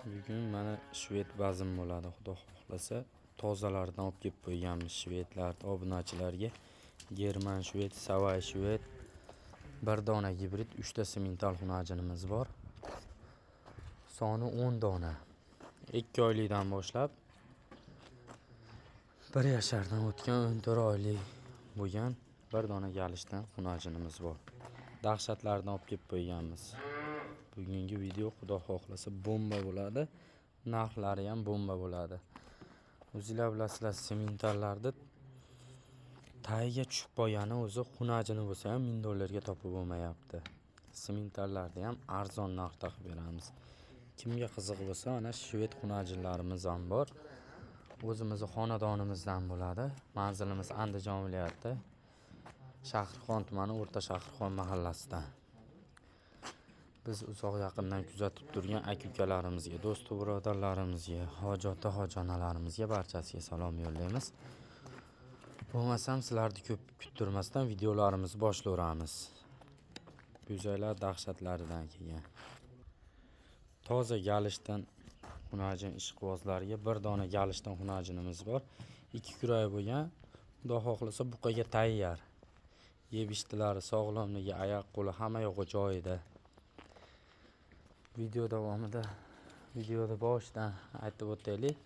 Bugun mana shved bazm bo'ladi, xudo xohlasa. Tozalardan olib kelib qo'yganmiz shvedlarni obunachilarga. German shved, Savay shved, bir dona gibrid, 3 ta semental xunajinimiz bor. Soni 10 dona. 2 oylikdan boshlab 1 yashardan o'tgan 14 oylik bo'lgan bir dona galishdan xunajinimiz bor. Dahshatlardan olib kelib qo'yganmiz. Bugungi video xudo xohlasa bomba bo'ladi. Narxlari ham bomba bo'ladi. O'zinglar bilasizlar, sementallarni tagiga tushib qolgani o'zi xunajini bo'lsa ham $1000 ga topib bo'lmayapti. Sementallarni ham arzon narxda qilib beramiz. Kimga qiziq bo'lsa, mana shved xunajinlarimiz ham bor. O'zimizni xonadonimizdan bo'ladi. Manzilimiz Andijon viloyati, Shahrixon tumani, O'rta Shahrixon mahallasida. Biz uzoq yaqindan kuzatib turgan aka-ukalarimizga, do'st va birodarlarimizga, hoji ota, hoji onalarimizga barchasiga salom yo'llaymiz. Bo'lmasam sizlarni ko'p kuttirmasdan videolarimizni boshlayveramiz. Go'zallar dahshatlaridan kelgan. Toza galishdan xunajin ishqibozlariga bir dona galishdan xunajinimiz bor. 2 kuray bo'lgan. Xudo xohlasa buqaga tayyor. Yeb ichtilari, sog'lomligi, oyoq qo'li hamma yo'g'i joyida. Video davomida, videoda boshidan aytib o'taylik.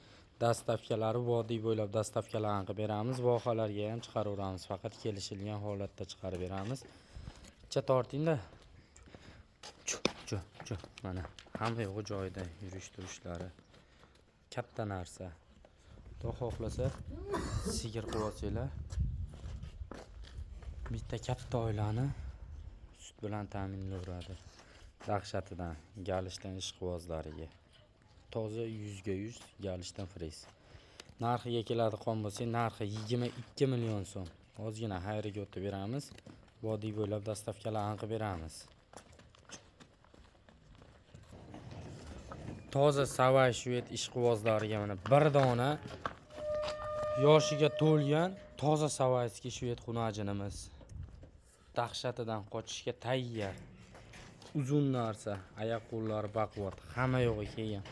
Dastavkalari vodiy bo'ylab dastavkalarni qilib beramiz. Vohalarga ham chiqaraveramiz. Faqat kelishilgan holatda chiqarib beramiz. Icha tortingda. Chu, chu, chu. Mana hamma yo'g'i joyida, yurish turishlari. Katta narsa. Xudo xohlasa sigir qilib olsanglar, bitta katta oilani sut bilan ta'minlayveradi. Dahshatidan, galishdan ishqibozlariga. Toza 100ga 100 galishdan frez. Narxiga keladigan bo'lsak, narxi 22 million so'm. Ozgina xayriga o'tib beramiz. Vodiy bo'ylab dastavkalarni qilib beramiz. Toza Savay shved ishqibozlariga mana bir dona yoshiga to'lgan toza savayskiy shved xunajinimiz. Dahshatidan qochishga tayyor. Uzun narsa, oyoq qo'llari baquvvat, hamma yo'g'i kelgan.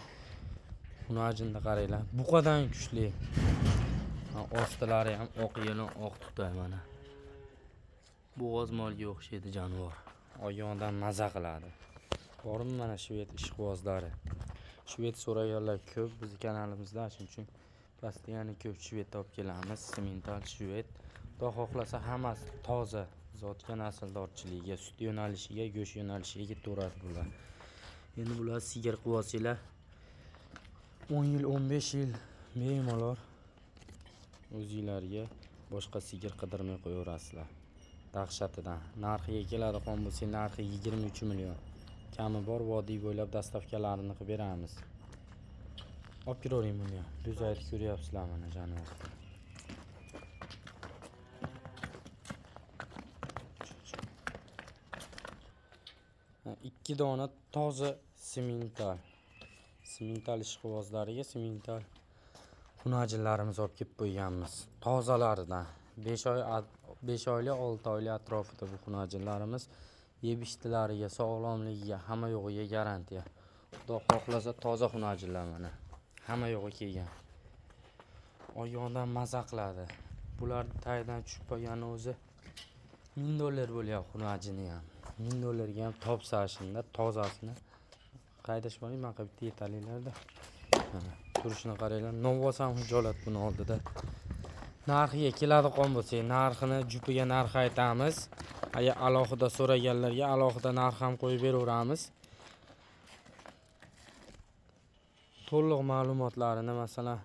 Xunajinni qaranglar, buqadan kuchli. Ostilari ham oq yelin, oq tutay mana. Bo'g'oz molga o'xshaydi jonivor. Olgan maza qiladi. Bormi mana shved ishqibozlari. Shved so'raganlar ko'p bizning kanalimizda, shuning uchun постоянно ko'p shved olib kelamiz. Semental shved. Xudo xohlasa hammasi toza, zotga, nasldorchiligiga, sut yo'nalishiga, go'sht yo'nalishiga ketaveradi bular. Endi bular sigir qilib olsanglar 10 yil, 15 yil bemalol o'zinglarga boshqa sigir qidirmay qo'yaverasizlar. Dahshatidan. Narxiga keladigan bo'lsak, narxi 23 million. Kami bor, vodiy bo'ylab dastavkalarini qilib beramiz. Olib kiravering buni ham. Go'zallik ko'ryapsizlar mana jonivor. 2 dona toza semental. Semental ishqibozlariga semental xunajinlarimiz olib kelib qo'yganmiz. Tozalaridan 5 oy, 5 oylik, 6 oylik atrofida bu xunajinlarimiz. Yeb ichtilariga, sog'lomligiga, hamma yo'g'iga garantiya. Xudo xohlasa toza xunajinlar mana. Hamma yo'g'i kelgan. Oyondan maza qiladi. Bular taydan tushib qolgani o'zi $1000 bo'lyapti xunajini ham. $1000 ga ham topsa shunda tozasini. Qaydash boring, mana bitta yetalinglarda. Mana turishini qaranglar. Novvos ham hijolat buni oldida. Narxiga keladigan bo'lsak, narxini jupiga narx aytamiz. Agar alohida so'raganlarga alohida narx ham qo'yib beraveramiz. To'liq ma'lumotlarini, masalan,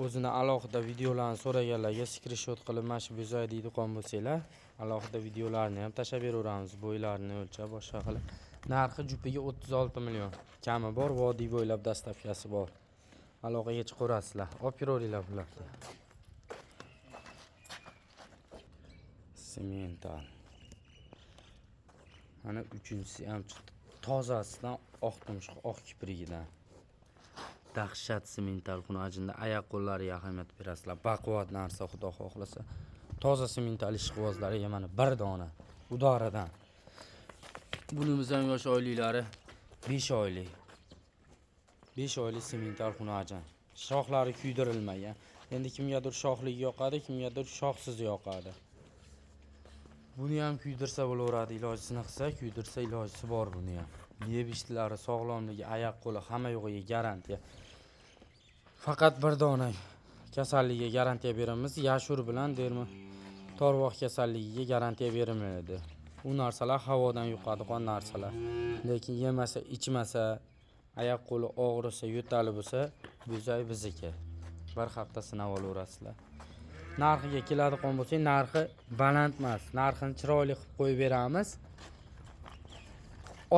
o'zini alohida videolarni so'raganlarga skrinshot qilib mana shu bo'zay deydigan bo'lsanglar, alohida videolarni ham tashlab beraveramiz, bo'ylarini o'lchab boshqa qilib. Narxi jupiga 36 million. Kami bor, vodiy bo'ylab dastavkasi bor. Aloqaga chiqaverasizlar. Olib kiraveringlar bularni. Semental. Mana uchinchisi ham chiqdi. Tozasidan, oq tumshuq, oq kiprigidan. Dahshat semental xunajinda oyoq qo'llariga ahamiyat berasizlar. Baquvvat narsa, xudo xohlasa. Toza semental ishqibozlariga mana bir dona udoridan. Bunimiz ham yosh oyliklari 5 oylik. 5 oylik semental xunajin. Shoxlari kuydirilmagan. Endi kimgadir shoxligi yoqadi, kimgadir shoxsiz yoqadi. Buni ham kuydirsa bo'laveradi, ilojisini qilsa, kuydirsa ilojisi bor buni ham. Yeb ichlari, sog'lomligi, oyoq qo'li hamma yo'g'iga garantiya. Faqat bir dona kasalligiga garantiya beramiz. Yashur bilan derma torvoq kasalligiga garantiya berilmaydi. U narsalar havodan yuqadigan narsalar. Lekin yemasa, ichmasa, oyoq qo'li og'risa, yo'tali bo'lsa, bo'zay bizniki. Bir hafta sinab olaverasizlar. Narxiga keladigan bo'lsak, narxi baland emas. Narxini chiroyli qilib qo'yib beramiz.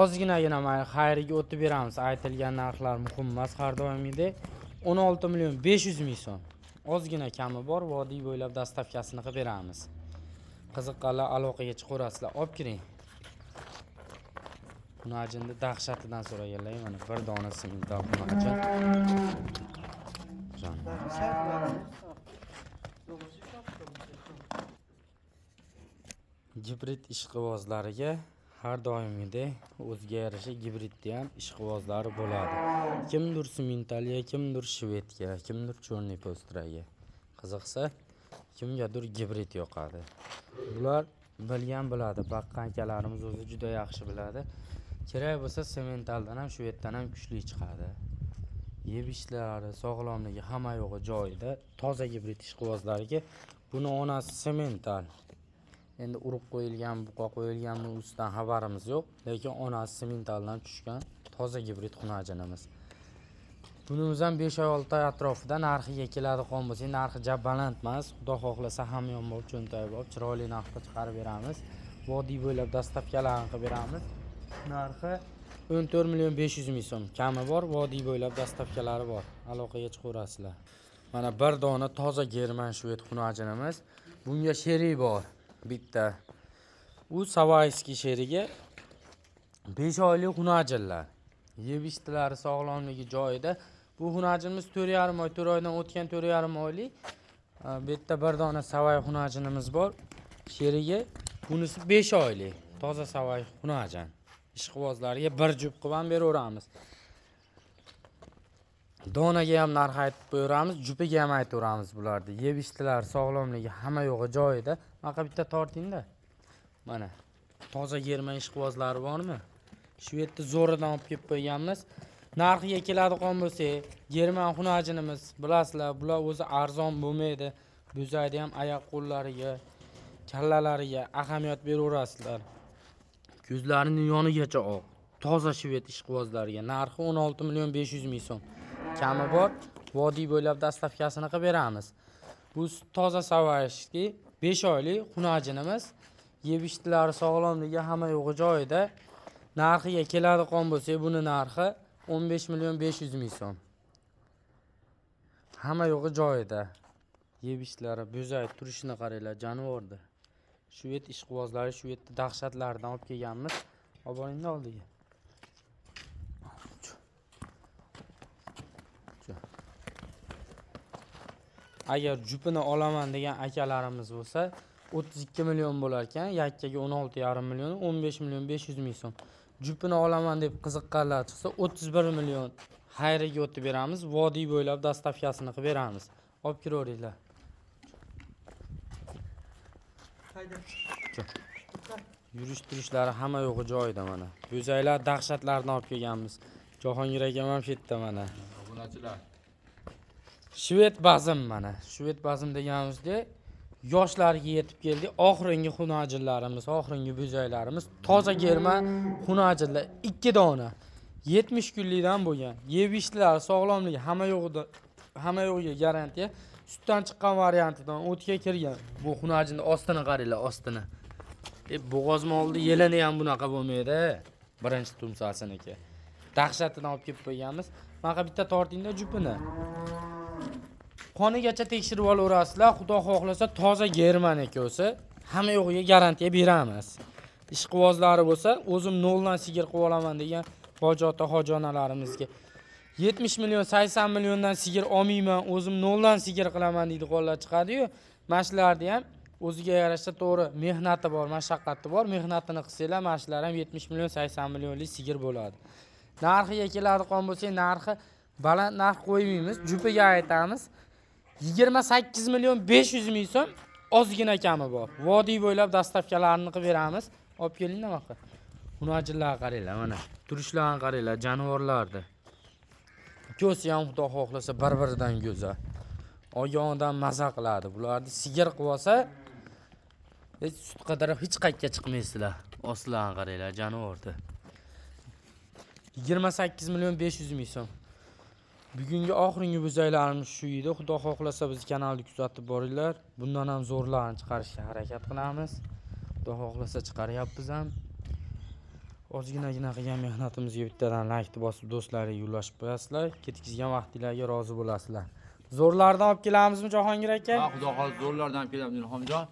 Ozginagina mayli xayriga o'tib beramiz. Aytilgan narxlar muhim emas har doimgidek. 16 million 500 ming so'm. Ozgina kami bor, vodiy bo'ylab dastavkasini qilib beramiz. Qiziqqanlar aloqaga chiqaverasizlar. Olib kiring. Xunajinni dahshatidan so'raganlar, mana bir dona semental xunajin. Gibrid ishqibozlariga har doimgidek o'ziga yarasha gibridni ham ishqibozlari bo'ladi. Kimdir sementalga, kimdir shvedga, kimdir chorniy postraga. Qiziqsa, kimgadir gibrid yoqadi. Bular bilgan biladi, baqqan akalarimiz o'zi juda yaxshi biladi. Kerak bo'lsa sementaldan ham, shveddan ham kuchli chiqadi. Yeb ichlari, sog'lomligi hamma yo'g'i joyida. Toza gibrid ishqibozlariga buni onasi semental. Endi urug' qo'yilgan, buqa qo'yilganmi ustidan xabarimiz yo'q, lekin onasi sementaldan tushgan toza gibrid xunajinimiz. Bunimiz ham 5 oy 6 oy atrofida. Narxiga keladigan bo'lsak, narxi ja baland emas. Xudo xohlasa hamyonbop, cho'ntakbop chiroyli narxda chiqarib beramiz. Vodiy bo'ylab dastavkalarni qilib beramiz. Narxi 14 million 500 ming so'm. Kami bor, vodiy bo'ylab dastavkalari bor. Aloqaga chiqaverasizlar. Mana bir dona toza german shved xunajinimiz. Bunga sherik bor bitta. U savayskiy sherigi 5 oylik xunajinlar. Yeb ichlari, sog'lomligi joyida. Bu xunajinimiz 4,5 oy, 4 oydan o'tgan 4,5 oylik. Bu yerda bir dona savay xunajinimiz bor. Sherigi bunisi 5 oylik. Toza savay xunajin. Ishqibozlarga bir jup qilib ham beraveramiz. Donaga ham narx aytib qo'yaveramiz, jupiga ham aytaveramiz bularni. Yeb ichlari, sog'lomligi hamma yo'g'i joyida. Mana bitta tortingda. Mana toza german ishqibozlari bormi? Shvedni zo'ridan olib kelib qo'yganmiz. Narxiga keladigan bo'lsak, german xunajinimiz, bilasizlar, bular o'zi arzon bo'lmaydi. Bo'zaydi ham oyoq qo'llariga, kallalariga ahamiyat beraverasizlar. Ko'zlarining yonigacha oq. Toza shved ishqibozlariga narxi 16 million 500 ming so'm. Kami bor, vodiy bo'ylab dastavkasini qilib beramiz. Bu toza savayskiy 5 oylik xunajinimiz. Yeb ichlari, sog'lomligi hamma yo'g'i joyida. Narxiga keladigan bo'lsak, buni narxi 15 million 500 ming so'm. Hamma yo'g'i joyida. Yeb ichlari, bo'zay turishini qaranglar, jonivorda. Shved ishqibozlari shvedni dahshatlaridan olib kelganmiz. Olib boringda oldiga. Agar jupini olaman degan akalarimiz bo'lsa, 32 million bo'lar ekan, yakkaga 16,5 million, 15 million 500 ming so'm. Jupini olaman deb qiziqqanlar chiqsa, 31 million xayriga o'tib beramiz, vodiy bo'ylab dastavkasini qilib beramiz. Olib kiraveringlar. Yurish turishlari hamma yo'g'i joyida mana. Bo'zaylar dahshatlardan olib kelganmiz. Jahongir akam ham shu yerda mana. Obunachilar. Shved bazm mana. Shved bazm deganimizda yoshlarga yetib keldik. Oxirgi xunajinlarimiz, oxirgi bo'zaylarimiz toza german xunajinlar 2 dona. 70 kunlikdan bo'lgan. Yeb ichlari, sog'lomligi hamma yo'g'ida, hamma yo'g'iga garantiya. Sutdan chiqqan variantidan o'tga kirgan. Bu xunajinni ostini qaranglar, ostini. Bo'g'oz molni yelini ham bunaqa bo'lmaydi. Birinchi tumsasiniki. Dahshatidan olib kelib qo'yganmiz. Mana bitta tortingda jupini. Qonigacha tekshirib olaverasizlar. Xudo xohlasa toza german ekosi. Hamma yo'g'iga garantiya beramiz. Ishqibozlari bo'lsa, o'zim noldan sigir qilib olaman degan hoji ota, hoji onalarimizga 70 million, 80 milliondan sigir olmayman, o'zim noldan sigir qilaman deydiganlar chiqadi-yu. Mana shularni ham o'ziga yarasha to'g'ri mehnati bor, mashaqqati bor. Mehnatini qilsanglar, mana shular ham 70 million, 80 millionlik sigir bo'ladi. Narxiga keladigan bo'lsak, narxi Baland narx qo'ymaymiz, jupiga aytamiz. 28 million 500 ming so'm, ozgina kami bor. Vodiy bo'ylab доставка larini qilib beramiz. Olib keling nima. Hunajinlarga qaranglar mana. Turishlarini qaranglar, jonivorlarni. Ko'zi ham xudo xohlasa bir-biridan go'zal. Olgan odam maza qiladi. Bularni sigir qilib olsa, hech sut qidirib hech qayerga chiqmaysizlar. Oslarni qaranglar, jonivorni. 28 million 500 ming so'm. Bugungi oxirgi buzoqlarimiz shu edi. Xudo xohlasa bizni kanalni kuzatib boringlar. Bundan ham zo'rlarini chiqarishga harakat qilamiz. Xudo xohlasa chiqaryapmiz ham. Ozginagina qilgan mehnatimizga bittadan laykni bosib do'stlarga ulashib qo'yasizlar. Ketkizgan vaqtinglarga rozi bo'lasizlar. Zo'rlardan olib kelamizmi, Jahongir aka? Ha, xudo xohlasa zo'rlardan kelamiz, Ilhomjon.